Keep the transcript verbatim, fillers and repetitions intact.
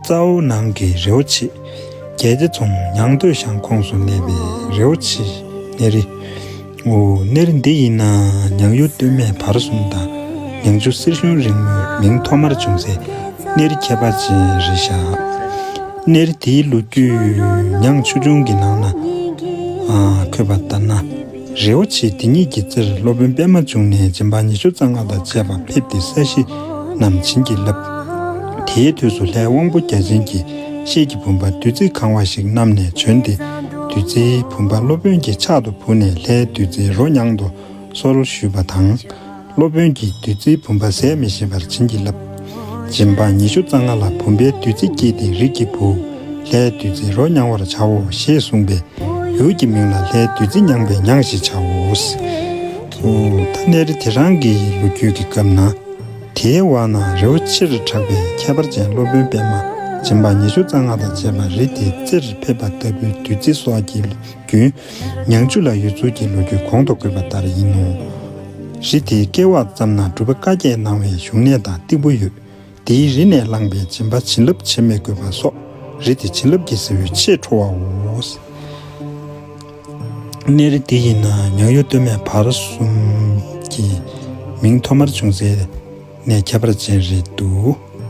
རྩ་བོ་ནང་གི་རི་བོ་ཆེ། རྒྱལ་རྩེ་རྫོང་ཉང་སྟོད་ཤང་ཁོངས་སུ་གནས་པའི་རི་བོ་ཆེ་གནས་རི། འོ། གནས་རི་འདི་ཡིན་ན་ཉང་ཡུལ་སྟོད་སྨད་བར་གསུམ་དང་ཉང་ཆུ་གསེར་གཞོང་རིང་མོའི་མིང་ཐོག་མར་བྱུང་སའི་གནས་རི་ཁྱད་པར་ཅན་རེད་ཤག་གནས་རི་འདིའི་ལོ་རྒྱུས་ཉང་ཆོས་འབྱུང་གི་ནང་ན་ཨ་འཁོད་པ་ལྟར་ན། རི་བོ་ཆེ་འདི་ཉིད་ཀྱི་རྩེར་སློབ་དཔོན་པདྨ་འབྱུང་གནས་སྦྱིན་པ་ཉི་ཤུ་རྩ་ལྔ་དང་བཅས་པ་ཕེབས་ཏེ་ས་གཞི་རྣམས་བྱིན་གྱིས་བརླབས། དེའི་དུས་སུ་ལྷའི་དབང་པོ་བརྒྱ་བྱིན་གྱིས་ཤེལ་གྱི་བུམ་པ་བདུད་རྩི་གང་བ་ཞིག་བསྣམས་ནས་བྱོན་ཏེ། བདུད་རྩིའི་བུམ་པ་སློབ་དཔོན་གྱི་ཕྱག་ཏུ་ཕུལ་ནས་ལྷའི་བདུད་རྩིའི་རོ་མྱང་དུ་གསོལ་ཞུས་པ་དང་། སློབ་དཔོན་གྱིས་བདུད་རྩིའི་བུམ་པ་ཟད་མི་ཤེས་པར་བྱིན་གྱིས་བརླབས། སྦྱིན་པ་ཉི་ཤུ་རྩ་ལྔ་ལ་བུམ་པའི་བདུད་རྩི་བསྐྱེད་དེ་རིགས་ཀྱི་བུ་ལྷའི་བདུད་རྩིའི་རོ་མྱང་བར་བྱའོ་ཞེས་གསུངས་པས། ཡུལ་གྱི་མིང་ལ་ལྷའི་བདུད་རྩི་མྱང་བའི་ཉང་ཞེས་བྱའོ། འོ། ད་གནས་རི་དེ་རང་གི་ལོ་རྒྱུས་ཀྱི་སྐབས་ན། དེའི་འོག་ན་རི་བོ་ཆེར་གྲགས་པའི་ཁྱད་པར་ཅན་སློབ་དཔོན་པདྨ་སྦྱིན་པ་ཉི་ཤུ་རྩ་ལྔ་དང་བཅས་པ་རི་དེའི་རྩེར་ཕེབས་པ་ལྟ་བུའི་བདུད་རྩི་སོགས་ཀྱི་རྒྱུན་ཉང་ཆུ་ལ་ཡོད་ཚུལ་གྱི་ལོ་རྒྱུས་གོང་དུ་བཀོད་པ་ལྟར་ཡིན་ནོ། རི་དེའི་སྐེད་པ་ཙམ་ན་སྒྲུབ་པ་བཀའ་བརྒྱད་གནང་བའི་བཞུགས་གནས་དང་སྟེགས་བུ་ཡོད། དེའི་རི་ནས་བླངས་པའི་སྦྱིན་པ་བྱིན་རླབས་ཆད་མེད་དགོས་པ་སོགས་རི་དེ་བྱིན་རླབས་ཀྱི་ཟེ་བོའི་ཆེས་ཁྲོ་བའོ། གནས་རི་འདི་ཡིན་ན་ཉང་ཡུལ་སྟོད་སྨད་བར་གསུམ་གྱི་མིང་ཐོག་མར་བྱུང་སའི་གནས་ཁྱད་པར་ཅན་རེད་འདུག